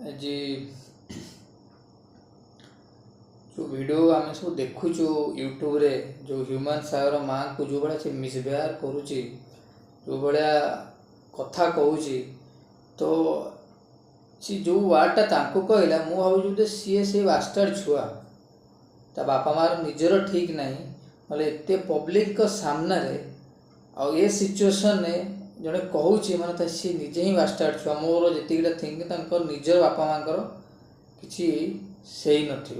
ଆଜି ଯେଉଁ ଭିଡ଼ିଓ ଆମେ ସବୁ ଦେଖୁଛୁ ୟୁଟ୍ୟୁବରେ, ଯେଉଁ ହ୍ୟୁମାନ ସାଗର ମାଆଙ୍କୁ ଯେଉଁ ଭଳିଆ ସେ ମିସବିହେଭ୍ କରୁଛି, ଯେଉଁ ଭଳିଆ କଥା କହୁଛି, ତ ସେ ଯେଉଁ ୱାର୍ଡ଼ଟା ତାଙ୍କୁ କହିଲା, ମୁଁ ଭାବୁଛି ବୋଧେ ସିଏ ସେଇ ବାଷ୍ଟାର୍ଡ଼ ଛୁଆ, ତା ବାପା ମାଆର ନିଜର ଠିକ୍ ନାହିଁ, ନହେଲେ ଏତେ ପବ୍ଲିକଙ୍କ ସାମ୍ନାରେ ଆଉ ଏ ସିଚୁଏସନ୍ରେ ଜଣେ କହୁଛି ମାନେ ତା ସିଏ ନିଜେ ହିଁ ବାଷ୍ଟାର୍ଡ଼ ଛୁଆ। ମୋର ଯେତିକିଟା ଥିଙ୍କିଂ, ତାଙ୍କର ନିଜର ବାପା ମାଆଙ୍କର କିଛି ସେଇ ନଥିବ।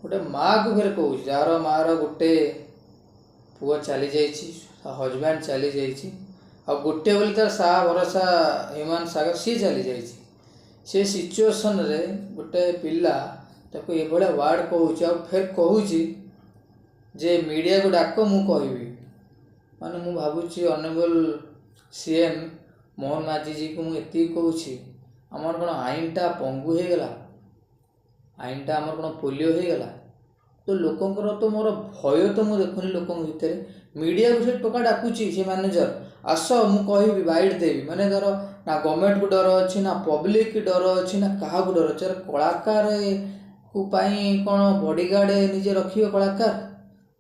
ଗୋଟେ ମାଆକୁ ଫେରେ କହୁଛି, ଯାହାର ମାଆର ଗୋଟେ ପୁଅ ଚାଲିଯାଇଛି, ହଜବ୍ୟାଣ୍ଡ ଚାଲିଯାଇଛି, ଆଉ ଗୋଟେ ବୋଲି ତାର ସାହା ଭରସା ହ୍ୟୁମାନ ସାଗର, ସିଏ ଚାଲିଯାଇଛି। ସେ ସିଚୁଏସନ୍ରେ ଗୋଟେ ପିଲା ତାକୁ ଏଭଳିଆ ୱାର୍ଡ଼ କହୁଛି, ଆଉ ଫେର୍ କହୁଛି ଯେ ମିଡ଼ିଆକୁ ଡାକ ମୁଁ କହିବି। ମାନେ ମୁଁ ଭାବୁଛି ଅନରେବଲ୍ ସିଏମ୍ ମୋହନ ମାଝୀଜୀକୁ ମୁଁ ଏତିକି କହୁଛି, ଆମର କ'ଣ ଆଇନଟା ପଙ୍ଗୁ ହେଇଗଲା? ଆଇନଟା ଆମର କ'ଣ ପୋଲିଓ ହେଇଗଲା? ତ ଲୋକଙ୍କର ତ ମୋର ଭୟ ତ ମୁଁ ଦେଖୁନି ଲୋକଙ୍କ ଭିତରେ। ମିଡ଼ିଆକୁ ସେ ଟୋକା ଡାକୁଛି, ସେ ମ୍ୟାନେଜର, ଆସ ମୁଁ କହିବି, ବାଇଟ୍ ଦେବି। ମାନେ ଧର ନା ଗଭର୍ଣ୍ଣମେଣ୍ଟକୁ ଡର ଅଛି, ନା ପବ୍ଲିକ୍ ଡର ଅଛି, ନା କାହାକୁ ଡର ଅଛି। ଆରେ କଳାକାରକୁ ପାଇଁ କ'ଣ ବଡ଼ିଗାର୍ଡ଼ ନିଜେ ରଖିବେ?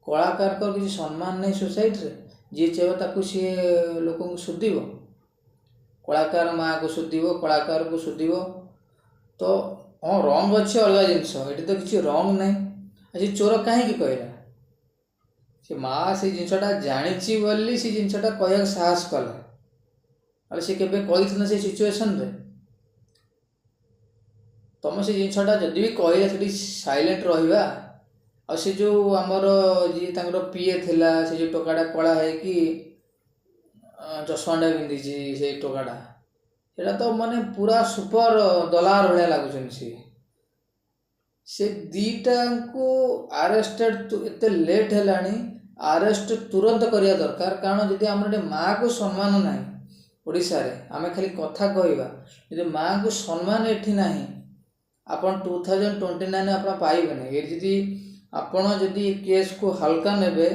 କଳାକାରଙ୍କର କିଛି ସମ୍ମାନ ନାହିଁ ସୋସାଇଟିରେ। ଯିଏ ଚାହିଁବ ତାକୁ ସିଏ ଲୋକଙ୍କୁ ଶୋଧିବ, କଳାକାର ମାଆକୁ ଶୋଧିବ, କଳାକାରକୁ ଶୋଧିବ। ତ ହଁ, ରଙ୍ଗ ଅଛି ଅଲଗା ଜିନିଷ, ଏଠି ତ କିଛି ରଙ୍ଗ ନାହିଁ। ଆଜି ଚୋର କାହିଁକି କହିଲା? ସେ ମା ସେଇ ଜିନିଷଟା ଜାଣିଛି ବୋଲି ସେ ଜିନିଷଟା କହିବାକୁ ସାହସ କଲା। ନହେଲେ ସେ କେବେ କହିଥାନ୍ତା ସେ ସିଚୁଏସନ୍ରେ? ତମ ସେ ଜିନିଷଟା ଯଦି ବି କହିଲେ ସେଠି ସାଇଲେଣ୍ଟ ରହିବା। ଆଉ ସେ ଯେଉଁ ଆମର ଯିଏ ତାଙ୍କର ପିଏ ଥିଲା, ସେ ଯେଉଁ ଟୋକାଟା କଳା ହେଇକି ଚଷମାଟା ପିନ୍ଧିଛି, ସେଇ ଟୋକାଟା, ସେଇଟା ତ ମାନେ ପୁରା ସୁପର ଦଲାର ଭଳିଆ ଲାଗୁଛନ୍ତି ସିଏ। ସେ ଦୁଇଟାଙ୍କୁ ଆରେଷ୍ଟେଡ଼ ଏତେ ଲେଟ୍ ହେଲାଣି, ଆରେଷ୍ଟ ତୁରନ୍ତ କରିବା ଦରକାର। କାରଣ ଯଦି ଆମର ଏଠି ମାଆକୁ ସମ୍ମାନ ନାହିଁ ଓଡ଼ିଶାରେ, ଆମେ ଖାଲି କଥା କହିବା, ଯଦି ମାଆଙ୍କୁ ସମ୍ମାନ ଏଠି ନାହିଁ, ଆପଣ 2029 ଆପଣ ପାଇବେନି। ଏଠି ଯଦି ଆପଣ ଯଦି କେସ୍କୁ ହାଲକା ନେବେ,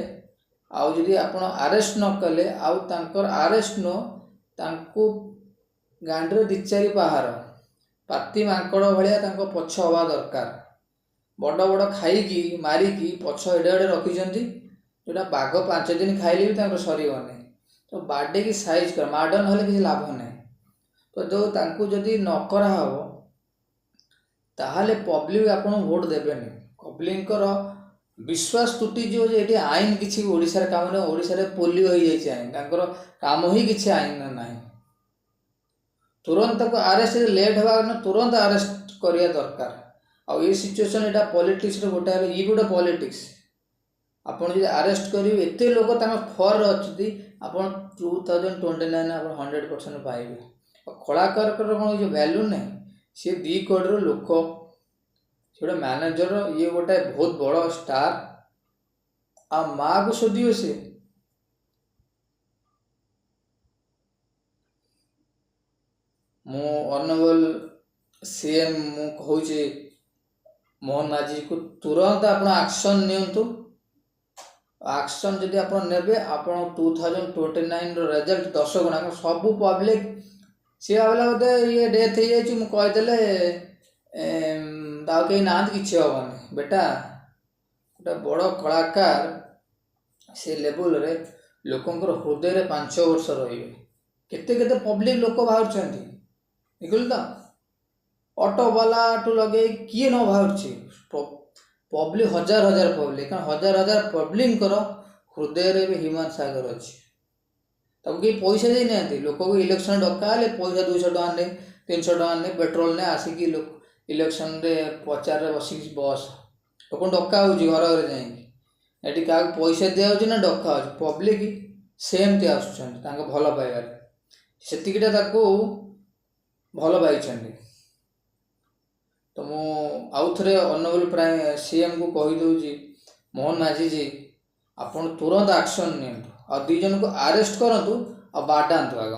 ଆଉ ଯଦି ଆପଣ ଆରେଷ୍ଟ ନ କଲେ, ଆଉ ତାଙ୍କର ଆରେଷ୍ଟ ନ ତାଙ୍କୁ ଗାଣ୍ଡିରେ ଦୁଇ ଚାରି ପାହାର ପାତି ମାଙ୍କଡ଼ ଭଳିଆ ତାଙ୍କ ପଛ ହେବା ଦରକାର। ବଡ଼ ବଡ଼ ଖାଇକି ମାରିକି ପଛ ଏଡ଼େ ଏଡ଼େ ରଖିଛନ୍ତି, ଯେଉଁଟା ବାଘ 5 ଦିନ ଖାଇଲେ ବି ତାଙ୍କର ସରିବନି। ତ ବାଡ଼େଇକି ସାଇଜ୍ କର, ମାଡ଼ ନହେଲେ କିଛି ଲାଭ ନାହିଁ। ତ ଯେଉଁ ତାଙ୍କୁ ଯଦି ନ କରାହେବ, ତାହେଲେ ପବ୍ଲିକ୍ ଆପଣଙ୍କୁ ଭୋଟ୍ ଦେବେନି। ପବ୍ଲିକଙ୍କର ବିଶ୍ୱାସ ତୁଟିଯିବ ଯେ ଏଠି ଆଇନ କିଛି ଓଡ଼ିଶାରେ କାମ ନାହିଁ, ଓଡ଼ିଶାରେ ପୋଲିଓ ହେଇଯାଇଛି ଆଇନ, ତାଙ୍କର କାମ ହିଁ କିଛି ଆଇନ ନାହିଁ। ତୁରନ୍ତ ତାକୁ ଆରେଷ୍ଟ, ଲେଟ୍ ହେବା ନା, ତୁରନ୍ତ ଆରେଷ୍ଟ କରିବା ଦରକାର। ଆଉ ଏ ସିଚୁଏସନ୍ ଏଇଟା ପଲିଟିକ୍ସର ଗୋଟେ ହେଲା, ଇଏ ବି ଗୋଟେ ପଲିଟିକ୍ସ। ଆପଣ ଯଦି ଆରେଷ୍ଟ କରିବେ, ଏତେ ଲୋକ ତାଙ୍କ ଫରରେ ଅଛନ୍ତି, ଆପଣ 2029 ଆପଣ 100% ପାଇବେ। ଆଉ କଳାକାରଙ୍କର କ'ଣ କିଛି ଭ୍ୟାଲ୍ୟୁ ନାହିଁ? ସିଏ 2 କରୋଡ଼ର ଲୋକ, ସେ ଗୋଟେ ମ୍ୟାନେଜର, ଇଏ ଗୋଟେ ବହୁତ ବଡ଼ ଷ୍ଟାର, ଆଉ ମାଆକୁ ଶୋଧିବ ସିଏ। ମୁଁ ଅନରେବଲ୍ ସିଏମ୍ ମୁଁ କହୁଛି, ମୋହନ ମାଝୀକୁ ତୁରନ୍ତ ଆପଣ ଆକ୍ସନ୍ ନିଅନ୍ତୁ। ଆକ୍ସନ୍ ଯଦି ଆପଣ ନେବେ, ଆପଣ 2029ର ରେଜଲ୍ଟ 10 ଗୁଣା। ସବୁ ପବ୍ଲିକ୍ ସିଏ ଭାବିଲା ବୋଧେ ଇଏ ଡେଥ୍ ହେଇଯାଇଛି, ମୁଁ କହିଦେଲେ ଆଉ କେହି ନାହାନ୍ତି, କିଛି ହେବନି। ବେଟା, ଗୋଟେ ବଡ଼ କଳାକାର ସେ ଲେବୁଲରେ ଲୋକଙ୍କର ହୃଦୟରେ 5 ବର୍ଷ ରହିବେ। କେତେ କେତେ ପବ୍ଲିକ୍ ଲୋକ ବାହାରୁଛନ୍ତି, ଦେଖିଲୁ ତ, ଅଟୋବାଲାଠୁ ଲଗେଇ କିଏ ନ ବାହାରୁଛି ପବ୍ଲିକ୍, ହଜାର ହଜାର ପବ୍ଲିକ୍। କାରଣ ହଜାର ହଜାର ପବ୍ଲିକଙ୍କର ହୃଦୟରେ ଏବେ ହ୍ୟୁମାନ ସାଗର ଅଛି। ତାକୁ କେହି ପଇସା ଦେଇନାହାନ୍ତି। ଲୋକକୁ ଇଲେକ୍ସନ୍ ଡକା ହେଲେ ପଇସା 200 ଟଙ୍କା ନେ, 300 ଟଙ୍କା ନେ, ପେଟ୍ରୋଲ ନେ, ଆସିକି ଲୋକ ଇଲେକ୍ସନରେ ପ୍ରଚାରରେ ବସିକି ବସ। ଲୋକଙ୍କୁ ଡକା ହେଉଛି ଘର ଘରେ ଯାଇକି। ଏଠି କାହାକୁ ପଇସା ଦିଆହେଉଛି ନା ଡକା ହେଉଛି? ପବ୍ଲିକ୍ ସେମିତି ଆସୁଛନ୍ତି ତାଙ୍କ ଭଲ ପାଇବାରେ, ସେତିକିଟା ତାକୁ ଭଲ ପାଇଛନ୍ତି। ତ ମୁଁ ଆଉ ଥରେ ଅନରେବଲ୍ ପ୍ରାୟ ସିଏମ୍କୁ କହିଦେଉଛି, ମୋହନ ମାଝୀଜୀ, ଆପଣ ତୁରନ୍ତ ଆକ୍ସନ୍ ନିଅନ୍ତୁ ଆଉ 2 ଜଣଙ୍କୁ ଆରେଷ୍ଟ କରନ୍ତୁ ଆଉ ବାଡ଼ାନ୍ତୁ ଆଗ।